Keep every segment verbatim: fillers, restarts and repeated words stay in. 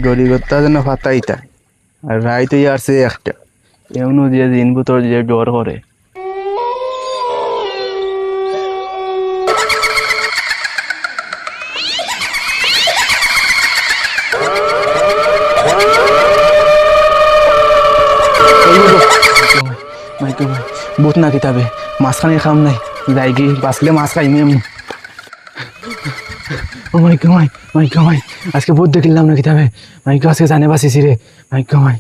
ঘড়ি ঘন্টা যেন ফাতাইতা। আর রাইত অইয়া আরছে একটা। এমনও যে জিন ভূতর যে ডর করে। মাইগো মাই, ভূত না কিতাবে, মাছ খানির কাম নাই। যাইগি, বাঁচলে মাছ খাইমু এমনে। ও মাইগো মাই, মাইগো মাই, আজকে ভূত দেখিলাম না কিতাবে। মাইগো, আজকে জানে বাঁচিছি রে। মাইগো মাই।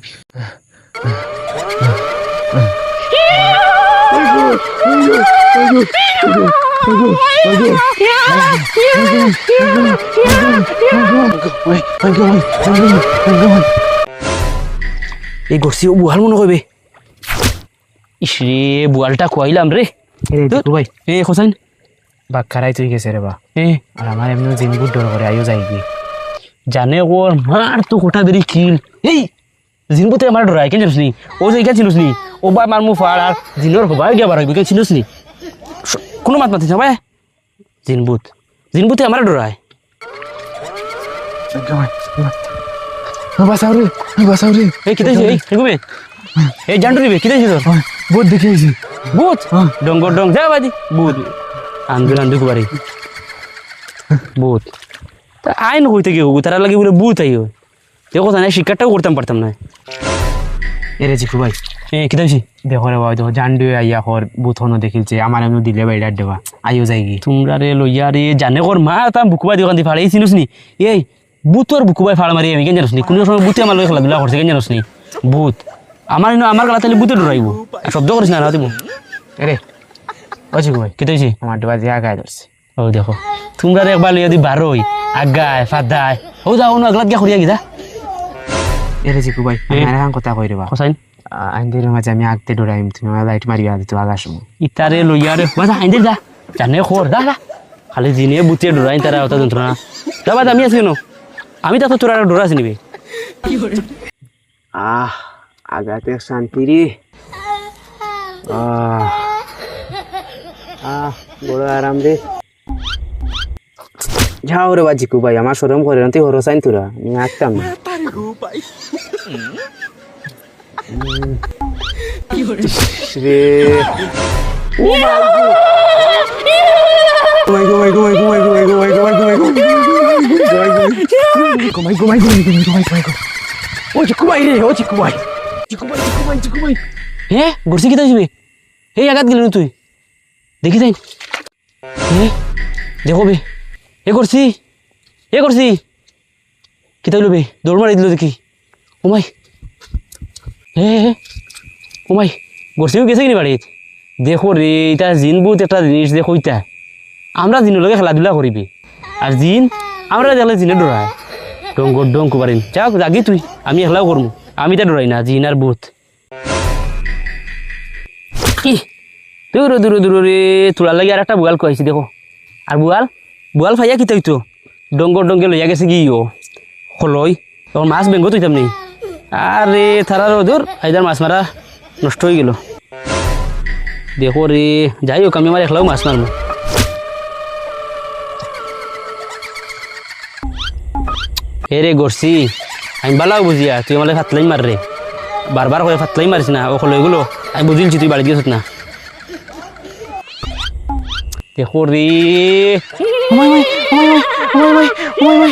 এই ঘরছি ও বুয়াল মনে কইবে। ইস রে, বুয়ালটা খুয়াইলাম রে। এ রে, ধুর। জিকু ভাই। এ, হোসেন। বাক্কারাই তুই গেছে রে বা। এ। আর আমার এমনেও জিন ভূত ডর করে, আইও যাইগি। জানে ওর মার তো কোটা বেরি কিল। এই, জিন ভূতে আমার ডরায়, কেন জানোস নি? ও যে কেন চিনোস নি? ও বা মার মু ফাড় আর জিনর হবাই গিয়া বার হইব, কেন চিনোস নি? শ-, কোনো মাত মাতিস না ভাই। জিন ভূত, জিন ভূতে আমার ডরায়। ও বাঁচাও রে, ও বাঁচাও রে। এই, কিতা হইছে? এই, এই ঘুমে। এই, জান্ডু রে, কিতা হইছে তোর? ওই, ভূত দেখি আইছি। ভূত? হ্যাঁ। ডঙ্গর ডং, যা বাদি। ভূত। আন্দুর আন্দু কুবারি। ভূত। তা আইন কইতে কি হবো? তারা লাগি বলে ভূত আইও। দেখো, জানাই শিকারটাও করতাম পারতাম না। এরে জিকু ভাই। এ, কিতা হইছে? দেখো রে ভাই, দেখো, জান্ডু আইয়া কর, ভূত হনো দেখিলছে, আমার এমন দিলে বাইরে দেবা। আইও যাইগি। তোমরা রে লইয়া রে, জানে কর মা, তা বুকুবা দিও কান্দি ফাড়ে, এই চিনোস নি? এই, ভূতর বুকুবায় ফাড় মারি আমি, কেন জানোস নি? কোনো সময় ভূতে আমার লগে খেলাধুলা করছে, কেন জানোস নি? ভূত। আমার ইনো, আমার গলা তাইলে ভূতে ডরাইবো। আর শব্দ করিস না, না দিব। এরে, ও জিকু ভাই। কিতা হইছে? আমার ডুবা দিয়া গায়ে ধরছে। ও দেখো, তোমরা রে একবার লইয়া দি বারোই, আগায়, ফাদায়। ও যাও, অন্য আগলাত গিয়া করিয়া গিয়া। এরে জিকু ভাই, আমি হ্যাঁ। আর এখন কথা কই রে বা। হোসেন। আ-, আইন্দের মাঝে আমি আগতে ডরাইম, তুমি আমার লাইট মারিয়া দিত আগার সময়। ইতারে লইয়া রে, বাজা আইন্দের যা। জানে খোর, যা, যা। খালি জিনে ভূতে ডরাইন তারা অত যন্ত্রণা। যা বাদ, আমি আছি কেন? আমি তা তো তোরা ডরাস নিবে। আহ, আগাতে শান্তি রে। আহ, আহ, বড় আরাম রে। যাও রে বা জিকু ভাই, আমার শরম করে না, তুই হরসাইন তোরা, আমি আঁকতাম না। ইস রে। ও মাই গো, মাই গো, মাই গো। ও জিকু ভাই রে, ও জিকু ভাই। জিকু ভাই, জিকু ভাই, জিকু ভাই। হে, ঘরছি কিতা হইছে বে? হে, আগাত গেলি না তুই? দেখি যাই। এ, দেখো বে, এ করছি, এ করছি। কিতা হইল বে? দৌড় মারি দিল দেখি। ও মাই। হে, হে, হে। ও মাই, ঘরছিও গেছে কিনি বাড়িত? দেখো রে, ইটা জিন ভূত একটা জিনিস দেখো ইটা। আমরা জিনর লগে খেলাধুলা করিবে। আর জিন, আমরা দেখলে জিনে ডরায়। ডঙ্গর ডং কুবারিন। যাক, যাগি তুই, আমি একলাও করমু। আমি ইটা ডরাই না, জিন আর ভূত। কি? দূর, দূর, দূর রে, তোরার লাগি আর একটা বুয়াল খুয়াইছি দেখো। আর বুয়াল, বুয়াল ফাইয়া কিতা হইতো? ডঙ্গর ডঙ্গে লইয়া গেছে কি ও? খলই, তখন মাছ বেঙ্গত হইতাম নি। আরে, তারার ওদুর, আইদার মাছ মারা নষ্ট হয়ে গেল। দেখো রে, যাই হোক, আমি আমার একলাও মাছ মারমু। এ রে গরছি, আমি বালাও বুঝিয়া, তুই আমারে ফাতলাই মার রে। বারবার করে ফাতলাই মারিস না, ও খলইগুলো, আমি বুঝিলছি তুই বাড়িত গেছত না। দেখো রে। ওমাই, ওমাই, ওমাই,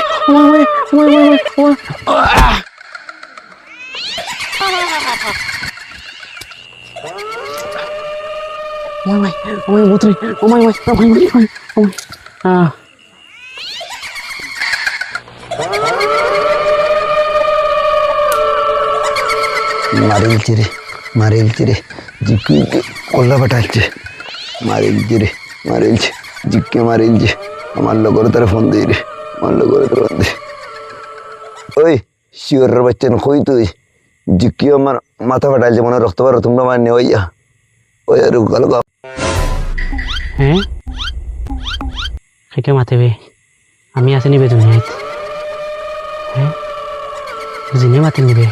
ওমাই। আহ! ওমাই, ওমাই, ওমাই, ভূত রে। ওমাই, ওমাই, ওমাই, ওমাই, ওমাই। আহ! মারিলছে রে, মারিলছে রে, জিকুকে কল্লা পাঠাইছে, মারিলছে রে, মারিলছে, জিকুকে মারিলছে, আমার লগর তারা ফোন দেই রে, আমার লগর তারা ফোন দেই। ওই, শিওরের বাচ্চা না, কই তুই? জিকুকে আমার মাথা ফাটাইছে, মনে হয় রক্ত বার, তোমরা মার নেওয়াইয়া। ওই আর গেল গা। হ্যাঁ? কে মাতে বে? আমি আছি নিবে দুনিয়াত। হ্যাঁ? জিনে মাতি নিবে।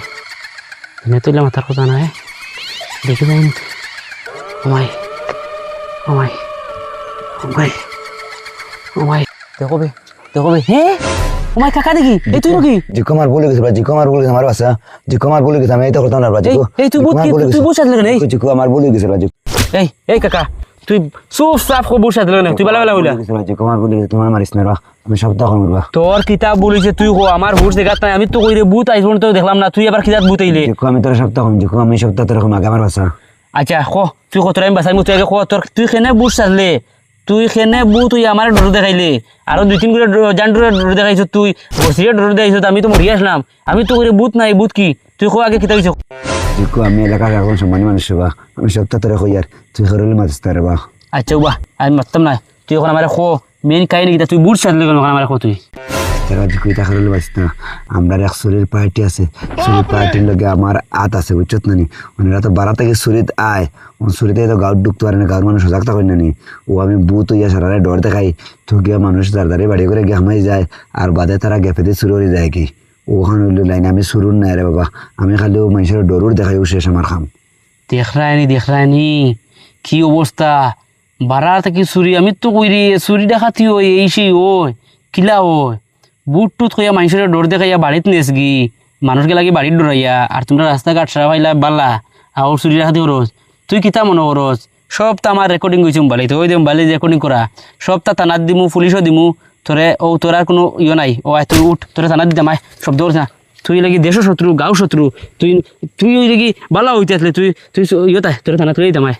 জিনে তুইলে মাতার কথা না, হ্যাঁ? দেখি যাই। ওমাই। ওমাই। ওমাই। ওমাই। দেখো বে। দেখো বে। হ্যাঁ? ও মাই কাকা দেখি, এই তুই নাকি? জিকু, আমার ভুল অই গেছে বা, জিকু, আমার ভুল অই গেছে, আমার বাঁচা। জিকু, আমার ভুল অই গেছে, আমি ইতা করতাম না বা, এই, জিকু। এই তুই জিকু, ভূত আমার কি? ভুল অই তুই গেছে। ভূত সাজলে কেনে? এই? জিকু, জিকু, আমার ভুল অই গেছে বা, জিকু। এই, এই কাকা, তুই চুপচাপ কো ভূত সাজলে কেনে? তুই বালা বালা কইলা। ভুল অই গেছে বা, জিকু, আমার ভুল অই গেছে, তুমারে মারিছ না রে বা। আমি সবতা কইমু রে বা। তোর কিতা ভুল অইছে তুই কো, আমার হুশ জাগাত নাই, আমি তো কইরে ভূত আইজ পর্যন্ত দেখলাম না, তুই আবার কিতা ভূত আইলে? জিকু, আমি তোরে সবতা কইমু, জিকু, আমি সবতা তোরে কইমু, আগে আমার বাঁচা। আচ্ছা, ক, তুই কতরে আমি বাঁচাইমু, তুই আগে ক, তোর, তুই কেনে ভূত সাজলে? তুই কেনে ভূত অইয়া আমারে ডর দেখাইলে? আরো দুই তিন গুরে ডর, জান্ডুরে ডর দেখাইছত তুই, বসিরে ডর দেখাইছত, আমি তো মরি আসলাম। আমি তো কইরে ভূত নাই, ভূত কি? তুই ক আগে কিতা অইছে? জিকু, আমি এলাকার একজন সম্মানী মানুষ রে বা, আমি সবতা তোরে কইয়ার, তুই কেউরলে মাতিস না রে বা। আচ্ছা উবা, আমি মাততাম না, তুই অখন আমারে ক, মেইন কাহিনী কিতা? তুই ভূত সাজলে কেনে অখন আমারে ক তুই? এরা জিকু, ইতা কেউরলে মাতিস না। আমরার এক চুরির পার্টি আছে, চুরির পার্টির লগে আমার আত আছে, বুঝছত না নি? অউ এরা তো বারা থাকি চুরিত আয়, অউ চুরিত আইয়া তো গাঁওত ঢুকতে পারে না, গাঁওর মানুষ সজাগ থাকইন না নি? অউ আমি ভূত অইয়া সারারে ডর দেখাই, তো গিয়া মানুষ যার যার বাড়ি ঘরো গিয়া হামাই যায়, আর বাদে তারা গেফেদি চুর করি যায় কি? অখান অইলো লাইন, আমি চুরুর নায় রে বাবা, আমি খালি অউ মানষরে ডরুর দেখাই, অউ শেষ আমার কাম। দেখরায়নি, দেখরায়নি, কি অবস্থা? বারা থাকি চুরি, আমি তো কইরে, চুরি ডাকাতি অয়, এই সেই অয়, কিলা অয়? ভূত টুত কইয়া মানষরে ডর দেখাইয়া বাড়িত নেছগি, মানুষ গেলাগি বাড়িত ডরাইয়া, আর তুমরা রাস্তাঘাট সারা পাইলা বালা, আর চুরি ডাকাতি করস। তুই কিতা মনো করস? সবতা আমার রেকর্ডিং অইছে মোবাইলো, অউ দে মোবাইলো রেকর্ডিং করা, সবতা থানাত দিমু, পুলিশো দিমু, তোরে, অউ তোর আর কুনু ইয়ো নাই, অউ আয় তুই উঠ, তোরে থানাত দিতাম আয়, শব্দ করছ না। তুই লাগি দেশর শত্রু, গাঁওর শত্রু, তুই, তুই অইলে কি বালা অইতে আছলে, তুই, তুই ইয়ো তাই, তোরে থানাত লইয়া দিতাম আয়।